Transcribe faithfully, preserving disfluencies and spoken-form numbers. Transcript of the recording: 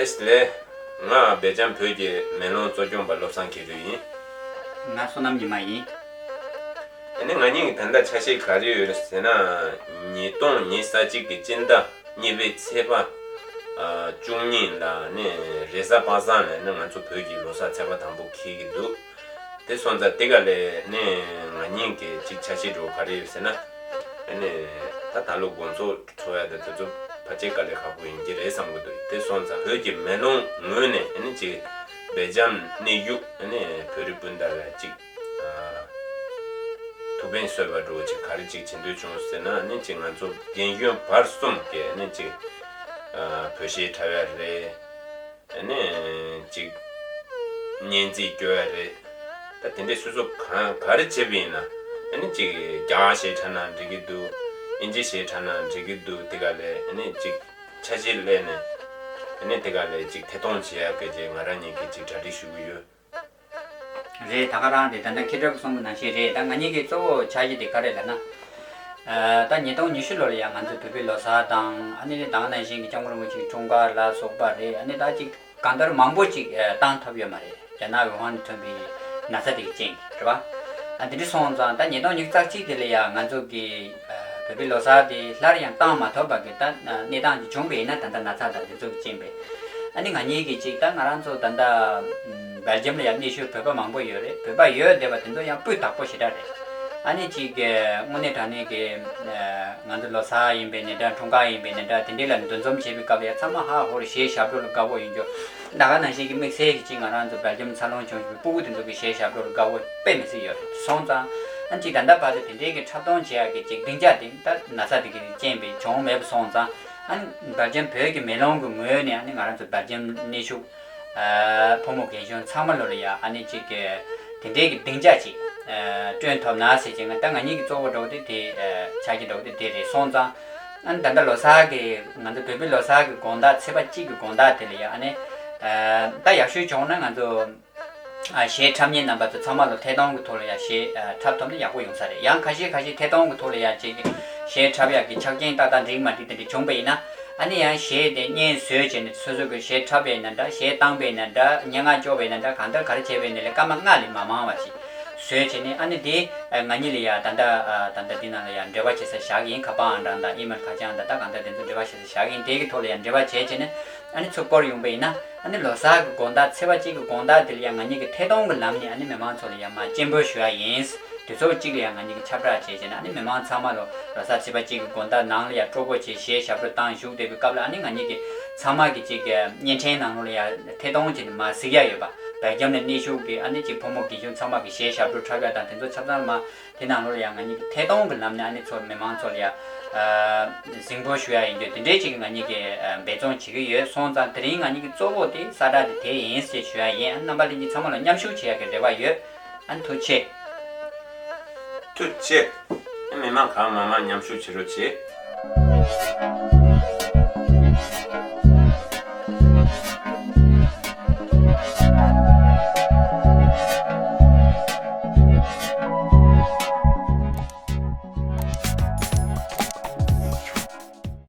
ལགས། ང་སྦེལ་ཇམ་བོད་ཀྱི་མེ་ལོང་གཙོ་སྐྱོང་པ་བློ་བཟང་མཁས་གྲུབ་ཡིན། ང་བསོད་ནམས་ཉི་མ་ཡིན། ཨ་ནི་ང་གཉིས་ཀྱི་ད་ལྟ་ཆ་ཤས་ག་རེ་ཡོད་རེད་ཟེར་ན། ཉིས་སྟོང་ཉི་ཤུ་རྩ་གཅིག་གི་སྤྱི་ཟླ་གཉིས་པའི་ཚེས་པ་བཅུ་གཉིས་ལ་ནི་རེས་གཟའ་པ་སངས་ལ་ནི་ང་ཚོ་བོད་ཀྱི་ལོ་གསར་ཚེས་པ་དང་པོ་འཁེལ་གྱི་འདུག་དེ་སོང་ཙང་དེ་ག་ལས་ནི་ང་གཉིས་ཀྱི་ཅིག་ཆ་ཤས་འགྲོ་ག་རེ་ཡོད་ཟེར་ན། ཨ་ནི་ད་ད་ལོ་དགོང་ཚོགས་འཚོགས་ཡ་དེ་དེ་ཚོ་ཕལ་ཆེར་དཀའ་ལས་ཁག་པོ་ཡིན་གྱི་རེད་བསམ་གྱི་འདུག་དེ་སོང་ཙང་བོད་ཀྱི་མེ་ལོང་ངོས་ནས་ཨ་ནི་ཅིག་སྦེལ་ཇམ་གནས་བཞུགས་ཨ་ནི་བོད་རིགས་སྤུན་ཟླ་ལ་ཅིག་ཨ་ཐུགས་ཕན་གསོས་པ་འདྲ་བོ་ཅིག་ག་རེ་ཅིག་བྱེད་འདོད་བྱུང་ཟེར་ན། ཨ་ནི་ཅིག་ང་ཚོ་རྒན་གཞོན་བར་གསུམ་གྱིས་ཨ་ནི་ཅིག་ཨ་བོད་གཞས་འཁྲབ་ཡ་རེད། ཨ་ནི་ཅིག་སྙན་ཚིག་སྐྱོར་ཡ་རེད། ད་དེ་འདྲའི་སོ་སོ་གང་ག་རེ་བྱེད་པ་ཡིན་ན། ཨ་ནི་ཅིག་རྒྱ་གར་གཞས་འཁྲབ་ན་འགྲིག་གི་འདུག་དབྱིན་ཇི་གཞས་འཁྲབ་ན་འགྲིག་གི་འདུག་དེ་ག་ལས་ཨ་ནི་ཅིག་ཆ་ཤས་ལེན་ནས་ཨ་ནི་དེ་ག་ལས་ཅིག་ཐད་གཏོང་བྱེད་ཡ་གི་ཅིག་ང་རང་ཉིད་ཀྱིས་ཅིག་གྲ་སྒྲིག་ཞུ་གི་ཡོད། རེད། ད་ག་རང་རེད། ད་ལྟ་མཁས་གྲུབ་གསུང་གི་ནང་བཞིན་རེད། ད་ང་གཉིས་ཀྱི་གཙོ་བོ་ཆ་གཞི་དེ་ག་རེ་ལབ་ན། ཨ་ད་ཉིས་སྟོང་ཉི་ཤུ་ལོ་ལ་ཡང་ང་ཚོ་བོད་པའི་ལོ་གསར་དང་ཨ་ནི་ད་ག་ནང་བཞིན་གྱི་སྐྱབས་མགོན་རིན་པོ་ཆེའི་འཁྲུངས་སྐར་ལ་སོགས་པ་རེད། ཨ་ནི་ད་ཅིག་གང་ལྟར་མང་པོ་ཅིག་ཨ་བཏང་ཐུབ་ཡོད་མ་རེད། རྒྱ་ནག་ཝུ་ཧན་ནས་ཐོན་པའི་ན་ཚ་དེ་གི་རྐྱེན་གྱིས་རེད་པ། ཨ་དེ་འདྲ་སོང་ཙང་ད་ཉིས་སྟོང་ཉི་ཤུ་རྩ་གཅིག་དེ་ལ་ཡང་ང་ཚོ་གི་ཨ་བོད་པའི་ལོ་གསར་དེ་སླར་ཡང་བཏང་མ་ཐུབ་པ་གི་ད་གནས་སྟངས་ཅིག་བྱུང་བ་ཡིན་ན། ད་ལྟ་ན་ཚ་དང་དེ་ཚོ་གི་རྐྱེན་པས། ཨ་ནི་ང་གཉིས་ཀྱིས་ཅིག་ད་ང་རང་ཚོ་ད་ལྟ་སྦེལ་ཇམ་ལ་ཡང་གནས་བཞུགས་བོད་པ་མང་པོ་ཡོད་རེད། བོད་པ་ཡོད་བསྡད་པ་དེ་ཚོ་ཡང་སྤུས་དག་པོ་ཞེ་དྲག་རེད། ཨ་ནི་ཅིག་དངོས་གནས་དྲང་གནས་ཀྱི་ང་ཚོ་ལོ་གསར་ཡིན་པའི་ནི་འདྲ། འཁྲུངས་སྐར་ཡིན་པའི་ནི་འདྲ། དེ་འདྲའི་ལ་འདུ་འཛོམས་བྱེད་པའི་སྐབས་ལ་ཡང་ཚང་མ་ཧ་ཧོར་གཞས་ཞབས་བྲོ་ལ་དགའ་པོ་ཡིན་རྒྱུ། ད་ག་ནང་བཞིན་གྱི་དམིགས་བསལ་གྱི་ཅིག་ང་རང་ཚོ་སྦེལ་ཇམ་འཚར་ལོངས་བྱུང་བའི་སྤུ་གུ་དེ་ཚོ་གི་གཞས་ཞབས་བྲོ་ལ་དགའ་པོ་དཔེ་མི་སྲིད་ཡོད་རེད། སོང་ཙང་ཨ་ནི་ཅིག་ད་ལྟ་བར་དུ་དེ་འདྲའི་གི་འཁྲབ་སྟོན་བྱེད་ཡག་གི་ཅིག་སྡིངས་ཆ་དེ་ད་ན་ཚ་དེ་གི་རྐྱེན་པས་བྱུང་མེད་པ་སོང་ཙང་། ཨ་ནི་སྦེལ་ཇམ་བོད་ཀྱི་མེ་ལོང་གི་ངོས་ནས་ཨ་ནི་ང་རང་ཚོ་སྦེལ་ཇམ་གནས་བཞུགས་ཨ་ཕོ་མོ་རྒན་གཞོན་ཚང་མ་ལོ་ལ་ཡ་ཨ་ནི་ཅིག་གི་དེ་འདྲའི་གི་སྡིངས་ཆ་ཅིག་ཨ་བསྐྲུན་ཐུབ་ན་ཟེར་གྱི། ང་ད་ང་གཉིས་ཀྱི་གཙོ་བོ་འདྲ་བོ་དེ་དེ་ཨ་ཆ་རྐྱེན་འདྲ་བོ་དེ་དེ་རེད། སོང་ཙང་ཨ་ནི་ད་ལྟ་ལོ་གསར་གི་ང་ཚོ་བོད་པའི་ལོ་གསར་གི་དགོང་དག་ཚེས་པ་གཅིག་གི་དགོང་དག་དེ་ལ་ཡ་ཨ་ནི་ཨ་ད་ཡག་ཤོས་བྱུང་ན་ང་ཚོ་ཨ་གཞས་འཁྲབ་མཁན་རྣམ་པ་ཚོ་ཚང་མ་ལོ་ཐད་གཏོང་གི་ཐོག་ལ་ཡ་གཞས་ཨ་འཁྲབ་ཐུབ་ན་ཡག་པོ་ཡོང་ས་རེད། ཡང་ཁ་ཤས་ཁ་ཤས་ཐད་གཏོང་གི་ཐོག་ལ་ཡ་ཅིག་གཞས་འཁྲབ་ཡག་གི་ཆ་རྐྱེན་ཏག་ཏག་འགྲིག་མ་འགྲིག་དེ་འདྲ་བྱུང་པ་ཡིན་ན། ཨ་ནི་ཡང་གཞས་དེ་སྙན་བཟོས་བྱས་ནས་སོ་སོ་གི་གཞས་འཁྲབ་པ་ཡིན་ན་འདྲ། གཞས་བཏང་པ་ཡིན་ན་འདྲ། སྙན་ངག་སྐྱོར་བ་ཡིན་ན་འདྲ། གང་ལྟར་ག་རེ་བྱས་པ་ཡིན་ན་ལས་སྐར་མ་ལྔ་ལས་མ་མང་བ་ཞིག་བཟོས་བྱས་ནས། ཨ་ནི་དེ་ཨ་ང་གཉིས་ལ་ཡ་ད་ལྟ་ཨ་ད་ལྟ་འདི་ནང་ལ་ཡ་འབྲེལ་བ་བྱེད་ས་བཞག་གི་ཡིན། ཁ་པར་ཨང་གྲངས་དང་ཨི་མེལ་ཁ་བྱང་དང་ད་གང་ལྟར་དེ་ཚོ་འབྲེལ་བ་བྱེད་ས་བཞག་གི་ཡིན། དེ་གི་ཐོག་ལ་ཡ་འབྲེལ་བ་བྱས་བྱས་ནས་ཨ་ནི་ཚུར་སྐོར་ཡོང་པ་ཡིན་ན། ཨ་ནི་ལོ་གསར་གི་དགོང་དག་ཚེས་པ་གཅིག་གི་དགོང་དག་དེ་ལ་ཡང་ང་གཉིས་ཀྱི་ཐད་གཏོང་གི་ལམ་ནས་ཨ་ནི་མི་མང་ཚོ་ལ་ཡང་མར་སྤྱན་འབུལ་ཞུ་ཡ་ཡིན། དུས་ཚོད་གཅིག་ལ་ཡང་ང་གཉིས་ཀྱིས་ཁྱབ་བསྒྲགས་བྱས་བྱས་ནས། ཨ་ནི་མི་མང་ཚང་མ་ལོ་ལོ་གསར་ཚེས་པ་གཅིག་གི་དགོང་དག་ནང་ལ་ཡང་སྤྲོ་པོ་བྱས་གཞས་ཞབས་བྲོ་བཏང་བཞུགས་བསྡད་པའི་སྐབས་ལ། ཨ་ནི་ང་གཉིས་ཀྱིས་ཚང་མ་གི་ཅིག་བརྙན་འཕྲིན་ནང་ལོགས་ལ་ཡང་ཐད་གཏོང་བྱས་ནས་མར་གཟིགས་ཡ་ཡོད་པ། སྦེལ་ཇམ་ནས་གནས་བཞུགས་ཀྱི་ཨ་ནི་ཅིག་ཕོ་མོ་རྒན་གཞོན་ཚང་མ་གི་གཞས་ཞབས་བྲོ་འཁྲབ་ཡ་དང་དེ་ཚོ་ཆ་ཚང་མ་དེ་ནང་ལོགས་ལ་ཡང་ང་གཉིས་ཀྱིས་ཐད་གཏོང་གི་ལམ་ནས་ཨ་ནི་ཚོ་མི་མང་ཚོ་ལ་ཡང་གཟིགས་འབུལ་ཞུ་ཡ་ཡིན་རྒྱུ་དེ་འདྲའི་ཅིག་ང་གཉིས་ཀྱིས་འབད་བརྩོན་བྱེད་ཀྱི་ཡོད། སོང་ཙང་དེ་རིང་ང་གཉིས་ཀྱི་གཙོ་བོ་དེ་གསལ་བསྒྲགས་དེ་དེ་ཡིན་ཞེས་ཞུ་ཡ་ཡིན། ཨ་ནི་རྣམ་པ་ལྷན་རྒྱས་ཚང་མ་ལ་མཉམ་ཞུགས་བྱེད་ཡ་གི་རེ་བ་ཡོད། ཨ་ནི་ཐུགས་རྗེ་ཆེ། ཐུགས་རྗེ་ཆེ། ཨ་ནི་མི་མང་གང་མང་མང་མཉམ་ཞུགས་བྱེད་རོགས་བྱེད།